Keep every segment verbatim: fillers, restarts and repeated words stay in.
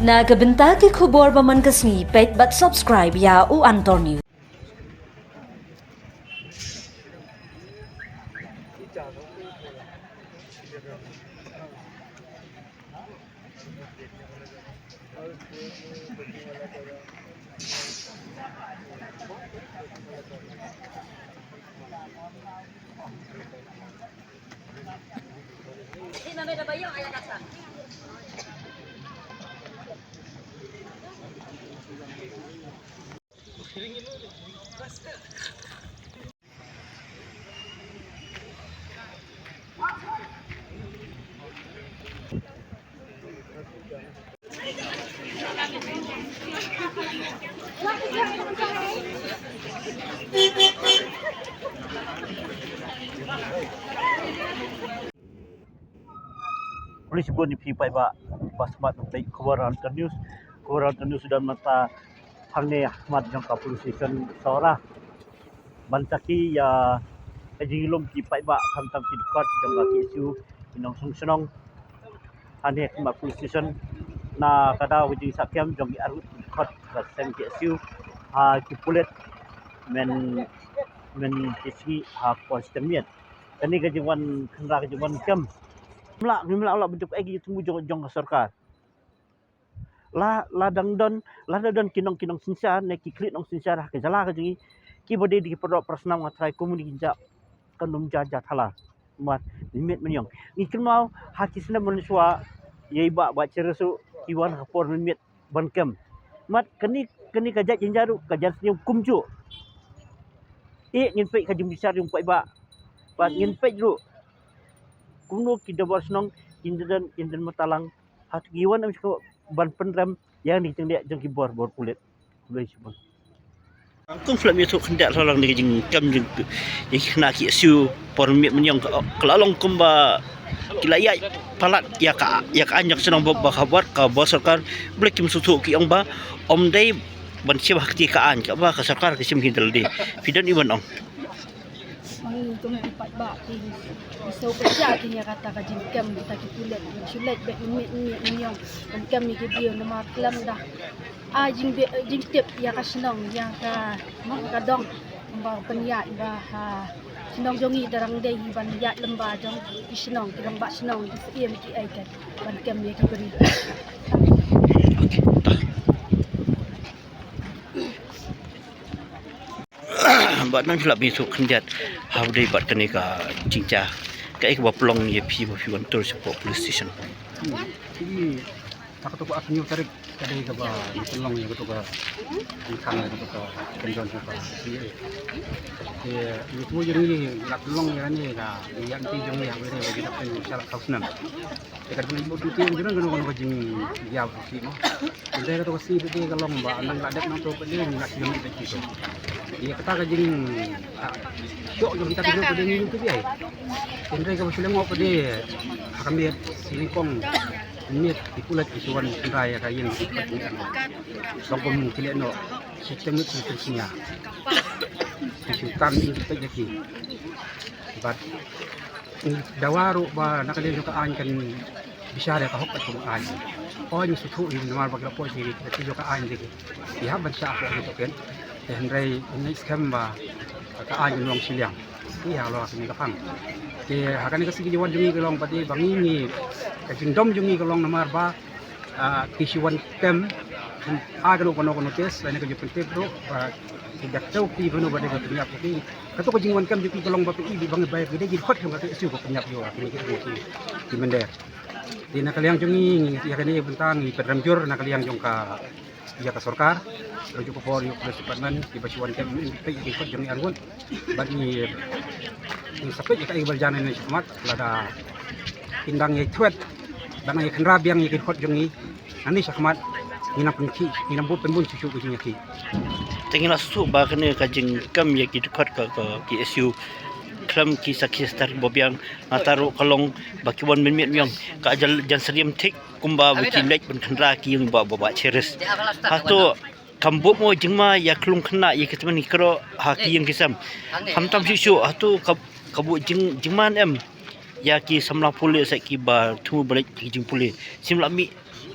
Na ka bynta ki khubor ba man ka sngi, peit bad subscribe ïa u Antor News. Khublei shibun ïa phi paidbah ba smat ban peit khubor Antor News. Khubor Antor News u don mynta hangne ha khmat jong ka police station Sohra ban sakhi ïa ka jinglum ki paidbah khamtam ki dkhot jong ka K S U ki nongshong shnong. Hangne ha khmat police station na ka daw ka jingsahkem jong ki arngut ki dkhot ka seng K S U ha ki pulit myn myn ki sngi ha ka por shiteng miet. Kane ka jingwan khynra ka jingwan kem. Mla, mla, mla, mla, bynta kaei ka jingthmu jong, jong ka sorkar. La, la dang don, la dang don ki nong, ki nongsynshar, ne ki khlieh nongsynshar ha ka jylla ka jong ngi. Kiba dei da ki paralok parasnam, nga tharai kumne ki jaka kan ym jia jia thala. Mat, mynmiet mynïong. Ngi kynmaw ha ki snem mynshuwa, ïa i Bah, Bah Chiris ruh, ki wan ha ka por mynmiet ban kem. Mat, kane, kane ka jait jynjar ruh ka jan sniew kumjuh. Eh, ngin peit ka jingbishar jong u paidbah. Bad ngin peit ruh kumno ki dorbar shnong kin don, kin don matalang. Hato ki wan em shuh ban pynrem ïa kane ka jingleh jong ki bor, bor pulit. Khublei shibun. Kum phi la ïathuh khyndiat halor kane ka jingkem jong ïa ki khynnah K S U por mynmiet mynïong, ka la long kumba ki la ïaid palat ïa ka, ïa ka aiñ jong ka shnong ba, ba ka bor, ka bor sorkar. Balei kim sngewthuh, ki ong ba ym dei ban shim ha kti ka aiñ, kaba ka sorkar ka shim hi da lade. Phi don ei ban ong? Ngi kum ki paidbah ki, ngi sngewpyrshah ïa kata ka jingkem kita ki pulit, ngi shu leit beit mynmiet mynmiet mynïong ban kem ïa ki briew namar khlem da ai jingbe-, jingtip ïa ka shnong, ïa ka, mo, ka dong, ba pynïaid ba ha shnong jong ngi te dang dei hi ban ïaid lem bad jong ki shnong, ki rangbah shnong, ki syiem, ki ei, ban kem ïa ki briew. Bad nang phi la ïathuh khyndiat ha u dei bad kane ka jingjia, kaei kaba pynlong ïa phi ba phi wan tur sha police station? Hmm. Phi, ha kato ka arphew tarik ka dei kaba ngi pynlong ïa kato ka jingkhang, ïa kato ka convention ka C A A. Te ïa kato jong ngi la pynlong ïa kane ka ïa lynti jong ngi ha kane ka jingïakhun sha la saw snem. Te ka dei ban ïathuh ïa kano kano ka jingjia ba phi, mo. Te kato ka C A A ka long ba nang la dep nangto pat de ngi la sngewthuh ïa kato. Ïa kata ka jing, ah, shoh jong kita ki briew pat de ngi ïathuh ïa. Te kaba shu lyngngoh pat de ha ka miet shi nyngkong miet ki pulit ki shu wan khynra ïa ka ïing ki pulit. Song kum ki leh noh shiteng miet shiteng snia. Ki shu kam ïing ki peit ïa ki. Bad dawa ruh ba na ka liang jong ka aiñ kan bishar ïa ka hok ka jong ka aiñ. Oi, ngi sngewthuh hi namar ba ki la poi ki, ki jong ka aiñ de ki. Ki hap ban shah hapoh ki to ken. Te hynrei ngi skhem ba ka aiñ kan long shiliang. Ki ha lo kane ka phang. Te ha kane ka sngi ka jingwan jong ngi ka long ba dei ba ngi, ngi ka jingdom jong ngi ka long namar ba ah, ki shu wan kem, ah, kano kano kano case, lane ka jingpyntip ruh, ah, ki dak tau ki bano ba dei ba pynïap ki. Kato ka jingwan kem jong ki ka long ba phi i ba ngi ba ki dei ki dkhot kem ka K S U ba pynïap ïa ki, ki, ki, ki mynder. Te na ka liang jong ngi, ngi ïa kane bynta ngi pynrem jur na ka liang jong ka, ïa ka sorkar, ba ju ka por ïa ka police department, kiba shu wan kem, peit ïa ki dkhot jong ngi arngut. Bad ngi, ngi sa peit ïa kaei ba la jan nangne shakhmat, lada kin dang ïai thwet, dang ïai khynra biang ïa ki dkhot jong ngi nangne shakhmat, ngin nang pynkhih, ngin nang bud pynbun shuh shuh ka jingïakhih. Te ngi la sngewthuh ba kane ka jingkem ïa ki dkhot ka, ka K S U khlem ki sakhi star ba biang, nangta ruh ka long ba ki wan mynmiet mynïong, ka jan, jan syriem thik kumba ba ki leit ban khynra ki ïing ba, ba, Bah Chiris. Hato kam buh mo jingma ïa ka long khynnah ïa ki tymmen ki kynroh ha ki ïing ki sem? Khamtam shuh shuh, hato ka, ka buh jing, jingma em ïa ki samla pule se kiba thmu ba leit ki jingpule? Sim la mih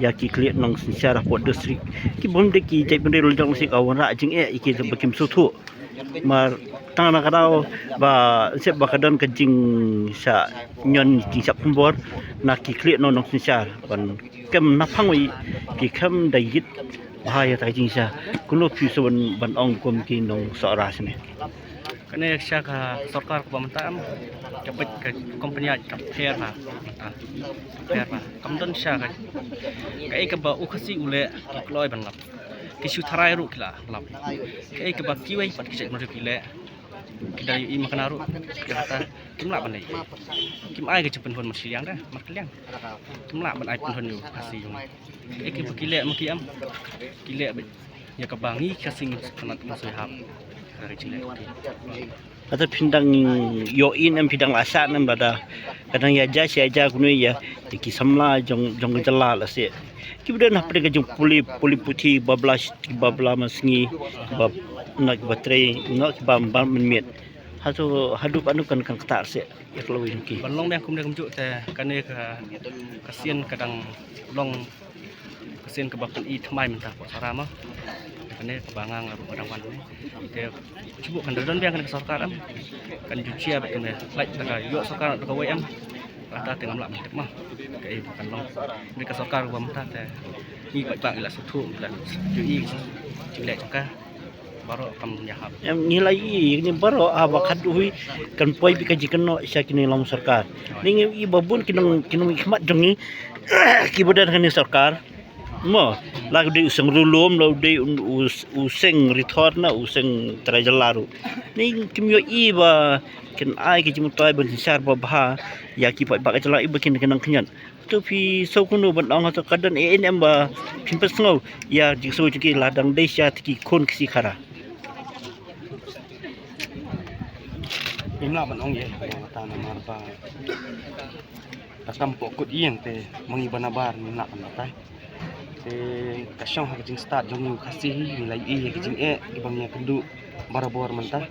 ïa ki khlieh nongsynshar hapoh district. Ki bym dei ki jaitbynriew la jong sik, ka wanrah jingeh ïa ki ba kim sngewthuh. Namar tang na ka daw ba sep ba ka don ka jingshah ñion, jingshah pynbor na ki khlieh nong nongsynshar, ban kem na phang wei ki kem da ïit bha ïa ta ka jingshah. Kumno phi shu ban, ban ong kum ki nongsohra shane? Kane sha ka sorkar kaba mynta em, ka peit ka company ka pher bha mynta. Pher bha. Kam don sha ka, kaei kaba u Khasi u leh ki kloi ban lap. Ki shu tharai ruh ki la lap. Kaei kaba kiwei pat ki jaitbynriew ki leh, ki da ïohi ma kane ruh, ki kata kim lah ban ai. Kim ai ka jingpynhun marshiliang da, markylliang. Kim lah ban ai pynhun ïa u Khasi jong ngi. Kaei kaba ki leh ma ki em, ki leh beit ïa kaba ngi Khasi ngim sngewtynnat, ngim sngewhap. Ka jingeh. Hata phin dang ïohi ne em, phi dang la shah ne em, lada ka dang ïaja shi ïaja kumne ïa, ïa ki samla jong, jong ka jylla lashai, kiba don hapdeng ka jingpule, pule puthi, ba bla, ba bla ma sngi, ba na kiba trei, na kiba bam mynmiet. Hato haduh katno kan, kan ktah lashai ïa ka lawei jong ki? Ban long biang kumne kumjuh te kane ka, ka sien ka dang long ka sien kaba pyni thymmai mynta hapoh Sohra mo. Kane kaba nga nga ruh nga dang wan ne. Te shu buh kan da don biang kane ka sorkar em, kan ju jia beit kane, lait da ka ïoh sorkar da kawei em. Kata te ngam lah ban tip mo. Kaei ba kan long. Kane ka sorkar kaba mynta te ngi paidbah ngi la sngewthuh, ngi la ju ïohi jingleh jong ka. Baroh kam ïahap. Em, ngi la ïohi ïa kine baroh, haba khatduh hi kan poi beit ka jingkynnoh sha kine long sorkar. Ne ngi ïohi ba bun ki nong, ki nongmihkhmat jong ngi kiba don ha kane sorkar, mo, la u dei u Seng Rulum, la u dei u, u, u Seng Rithor, na u Seng Trai Jylla ruh. Ne kim ïohi ba kin ai ka jingmyntoi ban synshar ba bha ïa ki paidbah ka jylla, ïa ba kin, kin nang khynñiat. To phi sngewkynmaw ban ong ha to ka don ei ei ne em ba phin pynsngew ïa jingsngew jong ki la dang dei sha ki khun ki si khara. Ngim lah ban ong ïa ïa kata namar ba ka kam poh kut ïing te ma ngi ba nabar ngim lah ban batai. Te ka shong ha ka jingstad jong ngi u Khasi hi ngi la ïohi ïa ki jingeh kiba ngi ïakynduh barabor mynta.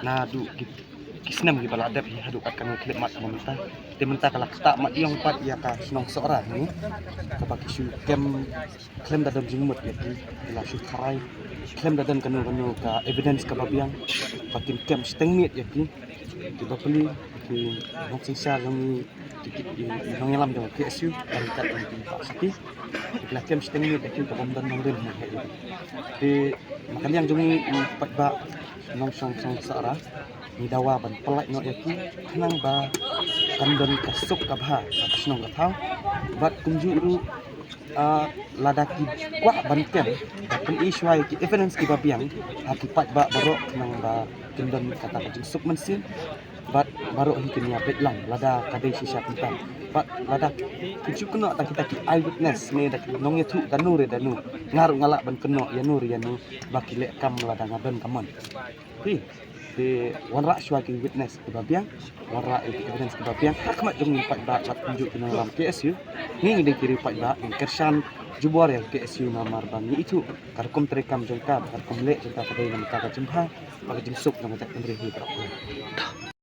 Naduh ki ki snem kiba la dep hi haduh kat kane ka khyllipmat kaba mynta. Te mynta ka la ktah mat ïong pat ïa ka shnong Sohra hi kaba ki shu kem khlem da don jingmut ïa ki, ki la shu tharai khlem da don kano kano ka evidence kaba biang ba kin kem shiteng miet ïa ki. Kiba plie ki nongsynshar jong ngi, ki, ki, ki nongïalam jong K S U, bad kat jong ki ba sati ki la kem shiteng miet ïa ki kaba ym don nongrim hi ha ïa ki. Te na ka liang jong ngi u paidbah nongshong shnong Sohra ngi dawa ban pynlait noh ïa ki khnang ba kan don ka suk ka bha ha ka shnong ka thaw. Bad kumjuh ruh, ah, lada ki kwah ban kem ba pyn-i shuwa ïa ki evidence kiba biang ha ki paidbah baroh khnang ba kin don kata ka jingsuk mynsiem. Bad baroh hi kin ïa beit lang lada ka dei shisha kumta. Bad lada kin shu kynnoh da kita ki eyewitness ne da ki nongïathuh da no re da no, nga ruh nga lah ban kynnoh ïa no re ïa no ba ki leh kam lada nga don ka mon. Phi, te wanrah shuwa ki witness kiba biang, wanrah ïa ki evidence kiba biang ha khmat jong ngi paidbah bad kumjuh ki nongïalam K S U. Ngi ngi dei ki riew paidbah, ngi kyrshan jubor ïa K S U namar ba ngi ithuh ka rukom treikam jong ka, ka rukom leh jong ka ka dei na ka bynta ka jingbha bad ka jingsuk jong ka jaitbynriew hi baroh.